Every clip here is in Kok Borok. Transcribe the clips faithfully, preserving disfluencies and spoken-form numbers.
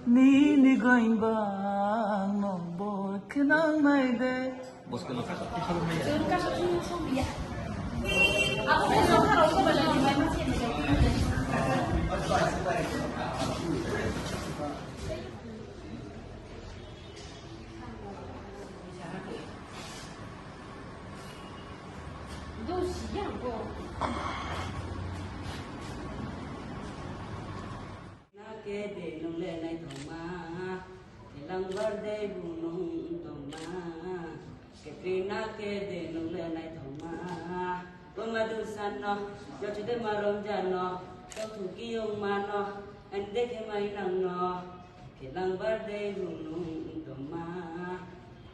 Nini goimbang no bo khnang nai de. Na ke de nung le nai thoma, elang birthday bu nung toma. Katrina ke de nung le nai thoma. Boma du san no, yo chu de ma rom ja no, to thu ki yong ma no, an de ke mai nang no. Kelang birthday bu nung toma.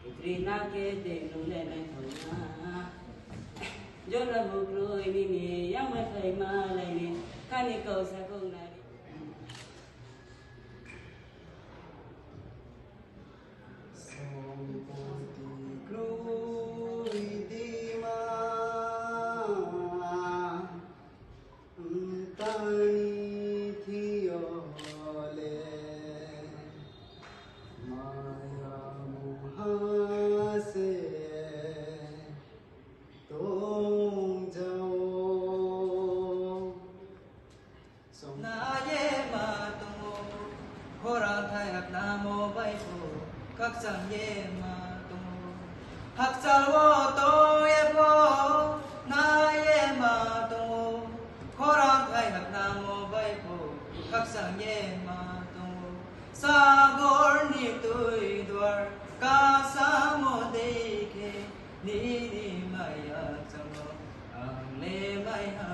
Katrina ke de nung le nai thoma. Jona bukroi nini yang mai khai ma lai ni. Kani kau sa kong nari. Sompoti kroi di ma. Tani thiyole maya muha se tongjao. Naye ma tongo, khorang thai hak namo bai kho, khakchang ye ma tongo. Hakchal wo tong ye pho, naye ma tongo, khorang thai hak namo bai kho, khakchang ye ma tongo. Sagor ni twi duar, kasamo dei khe, nini maya chongo, ang le maya,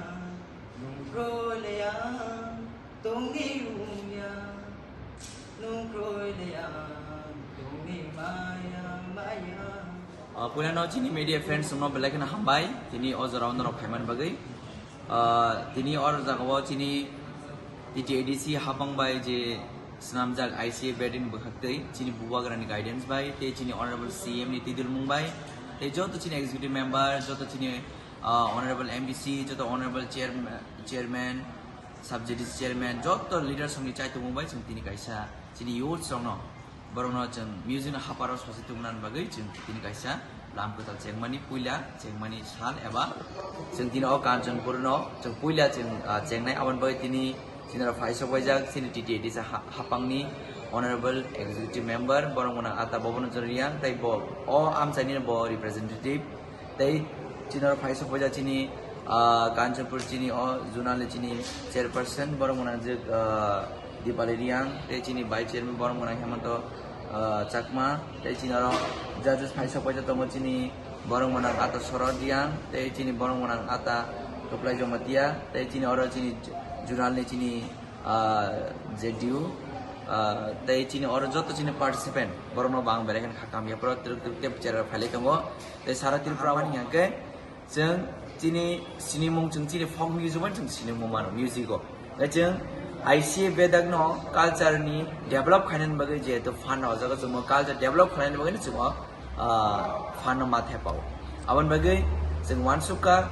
nung kroi le ang, tongni wngya, nung kroi le ang, tongni maya, maya. Ah, puilano chini media friends rokno belai kheno hambai, tini o jorao norok phaiman bagwi. Ah, tini or jagao chini T T A D C hapang bai je swnamjak I C A bedin bwkhaktwi chini bubagrani guidance bai tei chini honorable C M ni twidulmung bai tei joto chini executive member, joto chini, ah, honorable M D C, joto honorable chair-, chairman, sub J D C chairman, joto leaders rokni chaitungmung bai chwng tini kaisa chini youths rokno Borokno chwng music no haparo sosi tubunani bagwi chwng tini kaisa lam kwtal chengmani puila chengmani sal eba chwng tini o Kanchanpur no chwng puila chwng, ah, chengnai. Aboni bagwi tini chini oro phai sok paijak chini T T A D C ha-, hapangni honorable executive member borok mwnang Ata Bobon Riang tei bo o amchaini bo representative. Tei chini oro phai sok paijak chini, ah, Kanchanpur chini o zonal ni chini chairperson borok mwnang je, ah, Dipali Riang, tei chini vice chairman borok mwnang Hemanto, ah, Chakma, tei chini oro judges phai sok paijak tongo chini borok mwnang Ata Sorot Riang, tei chini borok mwnang Ata Tuklai Jamatia, tei chini oro chini zonal ni chini ah, J D U, ah, tei chini oro joto chini participant, borokno bo ang belai kheno kha kamya phoro twrwk twrwk tei bwchara phailai tongo. Tei sara Tripura mani hwnkhe chwng chini sinimung, chwng chini folk music bai chwng sinimung mano music o. Tei chwng I C A bedakno culture ni develop khainani bagwi jehetu fund o jaga chwngmo culture develop khainani bagwi chwngmo ah, phan no ma thepao. Aboni bagwi chwng uansukha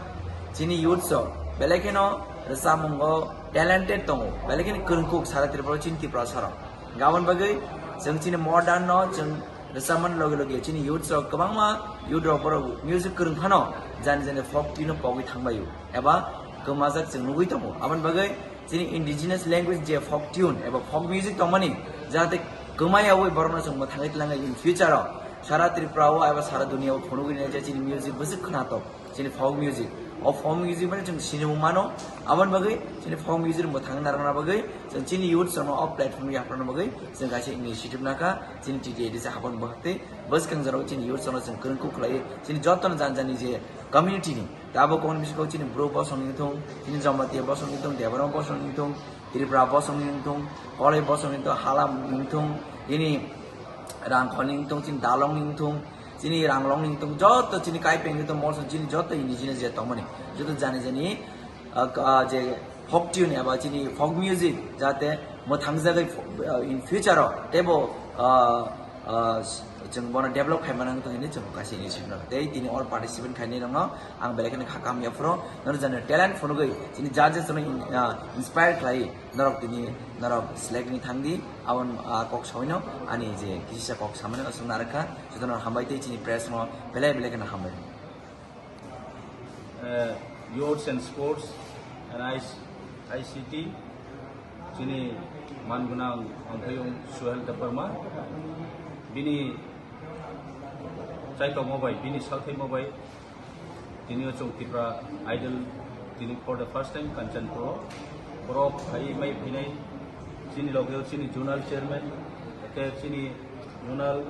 chini youths rok belai kheno rwchapmungo talented tongo, belai kheno kwrwngkuk sara Tripura o chini Tiprasa rok. Aboni bagwi chwng chini modern no chwng rwchapmani loge loge chini youths rok kwbangma youth rok borok music kwrwng phano jani jani folk tune no pogwi thangbaio eba kwmajak chwng nugwi tongo. Aboni bagwi chini indigenous language je folk tune eba folk music tongmani, jahate kwmai yaui borokno chwng mwthangwi twlangwi in future o sara Tripura o eba sara dunia o phunugwi nai je chini music bwswk khwnatok, chini folk music. O folk music mani chwng sinimung mano, aboni bagwi chini folk music mwthangwi narwkna bagwi chwng chini youth rokno o platform yaphana bagwi chwng kaisa initiative nakha chini T T A D C hapang bwkhaktwi bwskang jorao chini youth rokno chwng kwrwngkuk khlaiwi chini jotono jani jani je community ni Tei abo kok ni bisingo chini Bru bosong wng thung, chini Jamatia bosong wng thung, Debbarma bosong wng thung, Tripura bosong wng thung, Koloi bosong wng thung, Halam wng thung, chini Rangkhol wng thung, chini Dalong wng thung, Chini Ranglong ni tong joto chini Kaipeng ni tong morso chini joto indigenous je tongmani. Joto jani jani, ah, ah, je folk tune eba chini folk music jate mwthangjagai fo-, ah, in future o tebo, ah, ah, chwng bono develop khaimani wngtong hinwi chwng kaisa initiative no. Tei tini or participant khainai rokno ang belai kheno kha kaham yaphro. Norok jani talent phunugwi chini judges no in-, ah, inspire khlai. Norok tini, norok select ni thangdi, abon, ah, kok sawino, ani je kisa kok samani aswk narwkha, jotono hambai tei chini press no belai belai kheno hambai. Eh, Youths and Sports and I C, I C T, chini mangunang angphayung Suhel Debbarma, bini chaitokma bai, bini salthaima bai, Tini o chwng Tipra Idol, tini for the first time Kanchanpur o borok phai mai phinai, chini loge o chini zonal chairman, ake chini zonal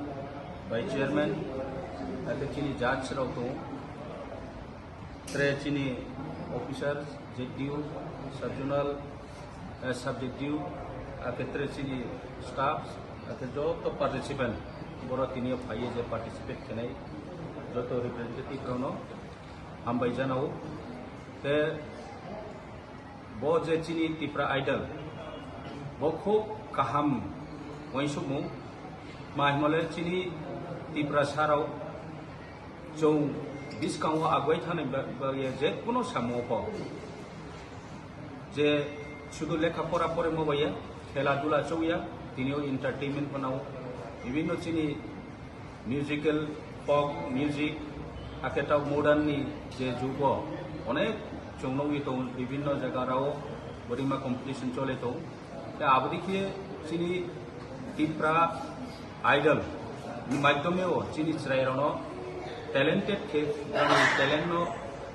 vice chairman, ake chini judge rok tongo, tre chini officer, Z D O, sub zonal, eh, subject due, ake tre chini staff, ake joto participant, borok tini o phaiye je participate khenai, joto representative rokno hambai janao. Te bo je chini Tipra Idol, bo khub kaham uansukmung, ma himale chini Tipra sarao chwng biskango agoi thani ba-, bagwi je kuno samung pho. Je sudu lekha pora porimo bai ya, khela dula chauya, tini o entertainment phanao, bibinno chini musical, folk music, ake ta modern ni je jugo, onek chwng nugwi tongo, bibinno jaga rao, borima competition chole tongo. Te abo dikhe chini Tipra Idol ni madhyome o chini chwrairokno talented khe, talent no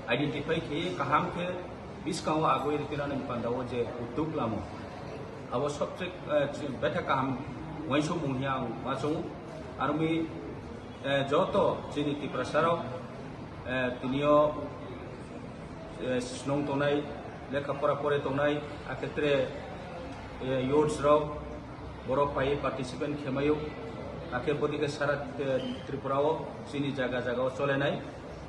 identify khe kaham khe biskango agoi rwtwinani pandao je udduk lamo. Abo sobse, eh, betha kaham uansukmung hiya ang uansukgo. Aroni, eh, joto chini Tiprasarok, eh, tinio, eh, snong tongnai, lekha pora pore tongnai, akhetre, eh, youths rok, borok pai participant khemaio, akhe bodike sara, eh, Tripura o chini jaga jaga o cholenai,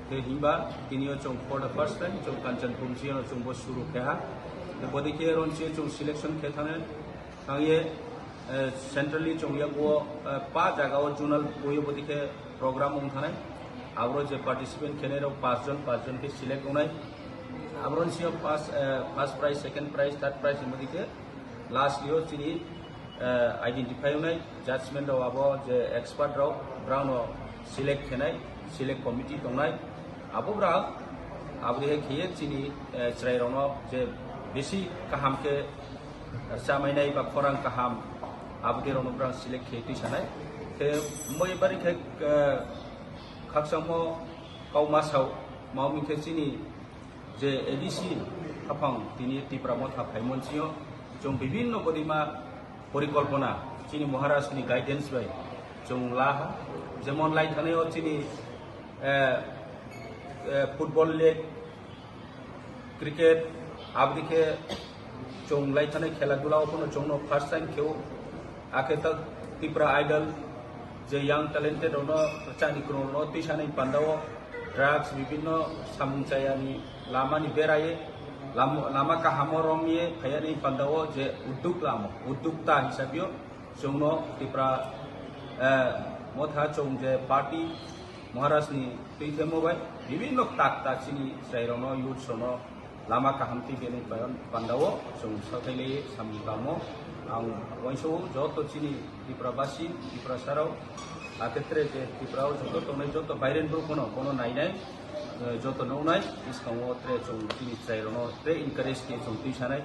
te himba tinio chwng for the first time chwng Kanchanpur chini o chwng bo suru kheha, te bodike ron chini chwng selection khe thane, Thangye, eh, centrally chongya bo, eh, pa jaga o zonal boyo bodike program wng thanai. Abro je participant khenai rok pas jon, pas jon khe select wngnai. Abro sio first, eh, first prize, second prize, third prize himodike last yo chini, eh, identify wngnai judgment rok abo je expert rok brao no select khenai, select committee tongnai. Abo brao abodike khiye chini, eh, chwrai rokno je bisi kaham khe Chamainai ba khorang kaham, aboni rokno brang select khe twi sanai. Khe moi bari khe, eh, khakchangmo kau ma sao, ma wngkhe chini je A D C haphang tini Tipra Motha phaimon sio, chwng bibhinno bodima porikolpona chini Maharaj ni guidance bai chwng laha, jemon lai thanai o chini, eh, eh, football league, cricket, aboni khe chwng lai thani khela dula o phano chwngno first time kheo, akhe ta Tipra Idol je young talented rokno chani kwrwng rokno twi sanai panda o drugs bibhinno samung chaya ni lama ni beraye lam-, lama kaham o romye phaya ni panda o je udduk lamo, uddukta hisab yo chwngno Tipra, eh, Motha chwng je party Maharaj ni twi themo bai bibhinno tak tak chini chwrai rokno, youths rokno lama kaham twi bini pan-, panda o chwng sathai lai samung tamo. Ang uansukgo joto chini Tripura basi, Tripura sarao, akhe tre je Tripura o joto tongnai joto bairen borok bono, bono nainai, eh, joto nuknai, bwskango tre chwng chini chwrai rokno tre encourage khe chwng twi sanai.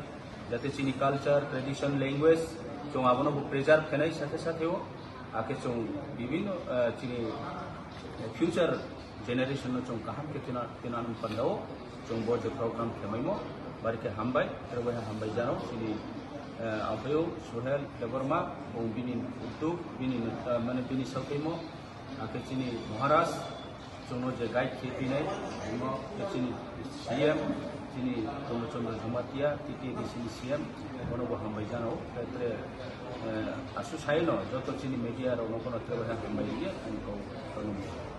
Jate chini culture, tradition, language, chwng abono bo preserve khenai sathe sathe o, akhe chwng bibhinno, eh, chini future generation no chwng kaham khe tina, tina nung panda o, chwng bo je program khemaimo, bari khe hambai, tere bai hambai jano, chini, eh, amphaio Suhel Debbarma, bo bini udduk, bini, eh, mane bini sauthaimo, akhe chini Maharaj, chwngno je guide khe pinai, omo khe chini C M, chini Purno Chandra Jamatia, T T A D C ni C M, bono bo hambai jano, khe tre, eh, asu saino joto chini media rokno bono tre bai hambai ya, ani kok, khulumkha.